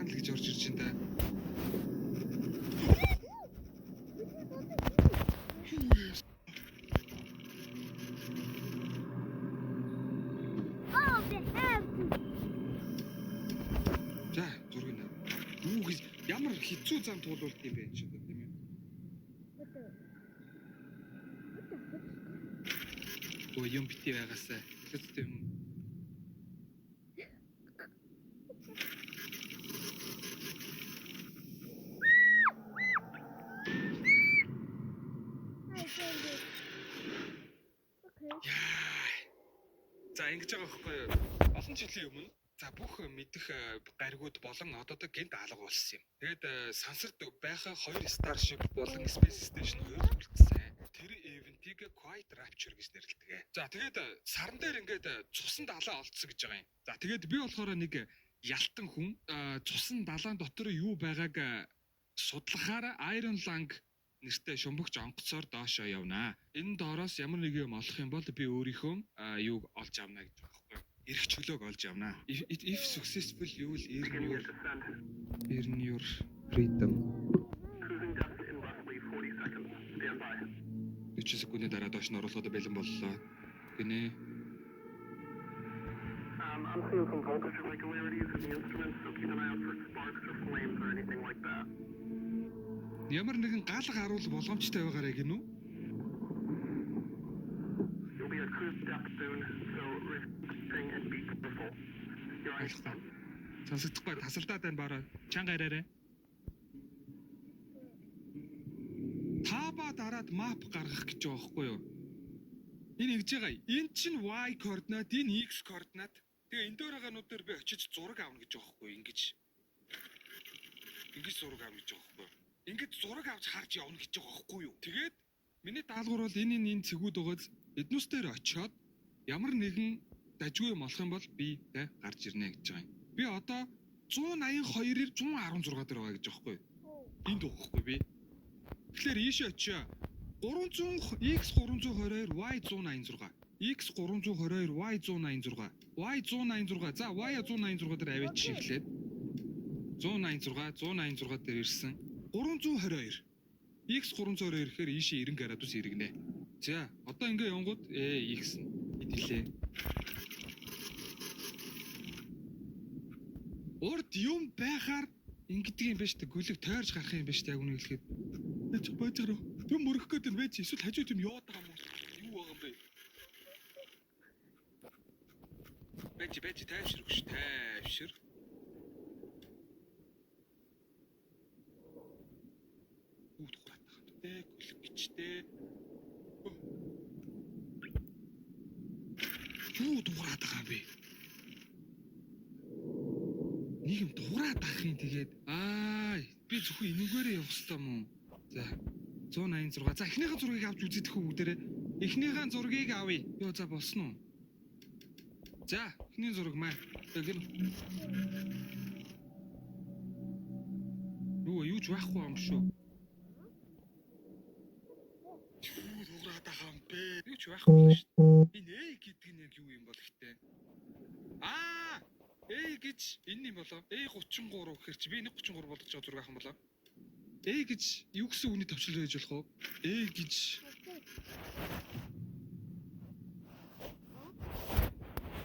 гарна л гэж орж ирж байна да. Oh, they have to. За, зургийг нав. Юу гэж ямар хэцүү зам туулуулт юм бэ энэ ч одоо тийм ээ. What the? What the fuck is that? Өө юм бити байгаасаа. Хэлэцтэй юм. I found it. Okay. Яа. За ингэж байгаа байхгүй юу? Олон жилийн өмнө за бүх мэдэх гаригууд болон одоодоо гэнт алга болсон юм. Тэгээд сансарт байхаа хоёр Starship болон Space Station хоёр л үлдсэн. Тэр event-ийг Quiet Rapture гэж нэрлэдэг. За тэгээд саран дээр ингээд цусан далаа олдсон гэж байгаа юм. За тэгээд би болохоор нэг ялтан хүн цусан далаан дотор юу байгааг судлахаар Iron Lung нэртэй шумбагч онгоцоор доошоо явнаа. Энэ доороос ямар нэг юм олох юм бол би өөрийнхөө юуг олж авна гэж байгаа байхгүй юу? Эрх чөлөөг олж авнаа. If successful, you will earn your Beginning your descent. earn your freedom. Cruising depth in roughly 40 seconds. Stand by. 40 секундын дараа доош нь оруулахад бэлэн боллоо. Гинэ. I'm seeing some voltage irregularities in the instruments, so keep an eye out for sparks or flames or anything like that. Ямар нэгэн гал гаруул болгоомжтой байгаарэ гинүү? You'll be at cruise depth soon, so restrain and be careful. Your eyes Ойлгохгүй. Сонсогдохгүй тасалдаад байна бараа. Чанга яриарай. Tab-аа дараад map гаргах гэж байгаа байхгүй юу? Энэ ингэж байгаа. Энэ чинь Y координат, энэ X координат. Тэгээ энэ дээр байгаа нууд дээр би очиж зураг авна гэж байгаа байхгүй юу? Ингэж. Ингэж зураг авна гэж байгаа байхгүй юу? Ингэж зураг авч харж явна гэж байгаа байхгүй юу? Тэгээд миний даалгавар бол энэ энэ энэ цэгүүд байгааз эднүс дээр очиод ямар нэгэн дажгүй юм олох юм бол би тэ гарч ирнэ гэж байгаа юм. Би одоо 182-ээр 116 дээр байгаа гэж байгаа байхгүй юу? Oh. Энд байгаа байхгүй би. Тэгэхээр ийшээ очио. 300 X 322 Y 186 X 322 Y 186 Y 186 за Y 186 дээр аваач эхлээд 186 186 дээр ирсэн 322 X 322 ирэхээр ийшээ 90 градус иргэнэ. За одоо ингээ явангууд X нь хэдэлээ. Урд юм байхаар ингэдэг юм байна шүү дээ. Гүлэг тойрж гарах юм байна шүү дээ. Яг үнэ хэлэхэд. Байж байж гараа. Юм мөрөх гээд байна байж. Эсвэл хажууд юм яваад байгаа юм уу? Юу байгаа юм бэ? Байж байж тайвшир өгш тайвшир. Бүгд хураатах юм тэ гүлэг гिचтэй. Юу дуурайд байгаа юм бэ? Нэг юм дуурайд ах юм тэгээд аа би зөвхөн энэгээрээ явах хэрэгтэй юм уу? За 186. За эхнийхэн зургийг авч үзэх үү бүгдээрээ. Эхнийхэн зургийг авъя. Йоо за болсон уу? За эхний зураг маа. Гэн. Юу ч байхгүй юм шүү. Юу дуурайд байгаа юм бэ? Юу ч байхгүй л шүү дээ. Энэ A гэдэг нь яг юу юм бол ихтэй. Аа A гэж энэ юм болоо. A 33 гэхэр чи би 1.33 болгож байгаа зураг авах юм болоо. A гэж юу гэсэн үгний товчлол байж болох вэ? A гэж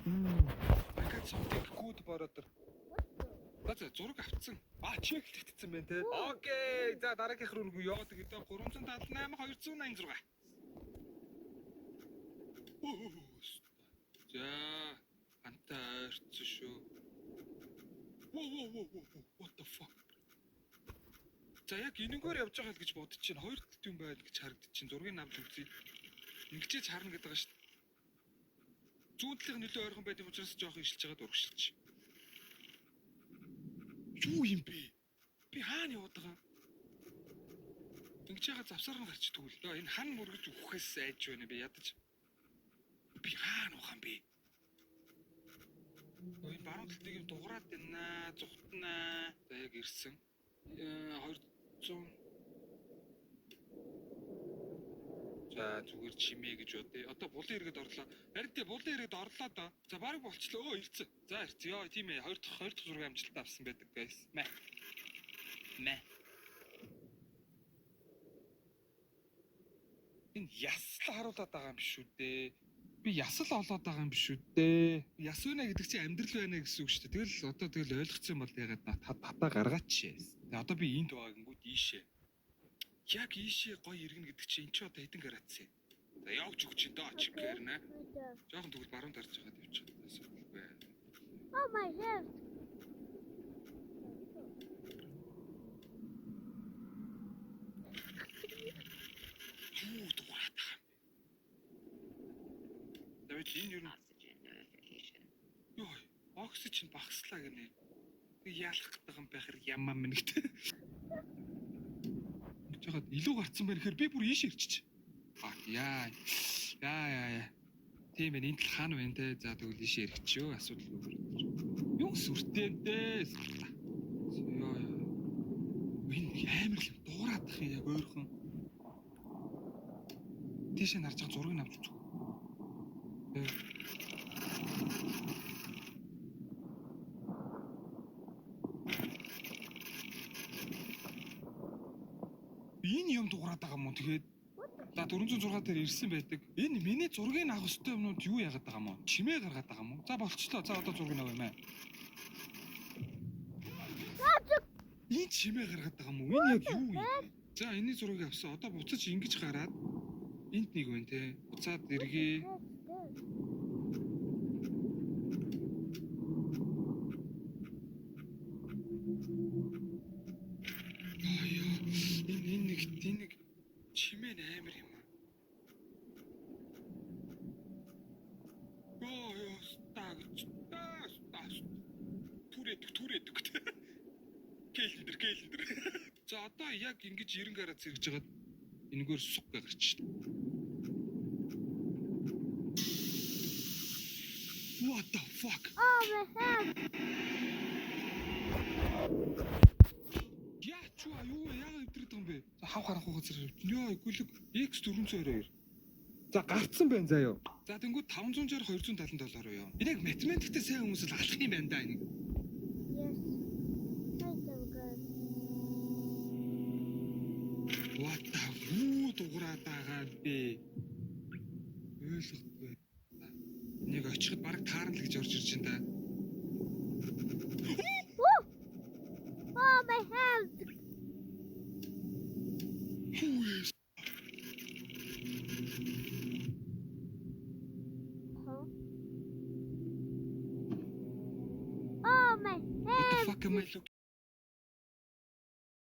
Okay. I got something good brother. За за зураг авцсан. А check лэгдсэн байна те. Okay. За дараагийнх руу нүгөө яваад гэдэг 378 286. За хантай ойрцсон шүү. Whoa whoa whoa whoa what the fuck? За яг энэнгээр явж байгаа л гэж бодож чинь хоёр талд юм байна гэж харагдчих чинь зургийг авч үзье. Ингэчээж харна гэдэг байгаа шүү дээ. Зүүн талын нөлөө ойрхон байдаг учраас жоохон ишилж байгаад урагшилж. Юу юм бэ? Би хаана яваад байгаа? Ингэж яга завсаар нь гарчдаг үл. Энэ хан мөргөж үхэхээс айж байна би ядаж. Би хаана ухаан бэ? Энэ баруун талд юм дуграад байна, зүхтнаа. За яг ирсэн. 200. За, зүгээр чимээ гэж бодъё. Одоо булан эргэд орлоо. Харин тий, булан эргэд орлоо доо. За, бараг болчлоо. Өө, ирсэн. За, ирсэн. Йоо, тийм ээ. Хоёр дахь зураг амжилттай авсан байдаг, guys. Мэ. Мэ. Энэ ясал харуулад байгаа юм биш үү дээ. Би ясал олоод байгаа юм биш үү дээ. Яс байна гэдэг чинь амьдрал байна гэсэн үг шүү дээ. Тэгэл одоо тэгэл ойлгоцсон юм бол ягаад татаа гаргаач. Тэгээ одоо би энд байгаа гингүүд ийшээ. Яг ийшээ гоё иргэнэ гэдэг чинь эн чинь одоо хэдэн градус юм. За, явж өгч ин доо чиг гэрнэ. What the? Жохон тэгвэл баруун дарж байгаад явчих. Асуудалгүй. Oh my head. Юу дуурайд байгаа юм бэ? Тэгвэл энэ юу Oxygen notification. Йой, оксижен багслаа гинэ. Тэг ялах гэдэг юм байхэр ямаа минь гэдэг. Ингэж яагаад илүү гарцсан байх гэхээр би бүр ийш ирчих. А яа. Яа яа яа. Тийм ээ, энэ тал хаана байна те? За, тэгвэл ийш ирчихөө, асуудалгүй. Юу сүртэй дээ. Йоо ёо. Энэ амар л дуурайд ах юм яг ойрхон. Тийшээ нарж байгаа зургийг авч үзэх. Тэ. Энэ юм дуурайд байгаа юм уу? Тэгээд за, 406 дээр ирсэн байдаг. Энэ миний зургийг авах ёстой юмнууд юу яагаад байгаа юм уу? Чимээ гаргаад байгаа юм уу? За, болчлоо. За, одоо зургийг авъя маа. Энэ чимээ гаргаад байгаа юм уу? Энэ яг юу юм бэ? За, энэний зургийг авсан. Одоо буцаж ингэж гараад энд нэг байна те. Буцаад эргээ. What Аа яа. Энэ нэг чимээ нь амар юм аа. Йоо ёо, ста гэж. Ста ста. Түрээдэг түрээдэг. Кэлэндэр кэлэндэр. За, одоо яг ингэж 90 гараад зэрэгж хагаад энэгээр суг гарч шít. What the fuck? Oh my head. Яа ч юу юу яагаад өвдрээд байгаа юм бэ? За, хав харанхуй газар явчихна. Йоо, гүлэг X422. За, гарцсан байна заяо. За, тэнгууд 560 277 руу яа. Энэ яг математиктэй сайн хүмүүс л алах юм байна да энийг. Yes. I am good. What the, юу дуграад байгаа юм бэ? Ойлгохгүй. Нэг очиход бараг таарна л гэж орж ирж байна да. Woo! Oh my head. Юу вэ? Huh? Oh my What the head. fuck am I looking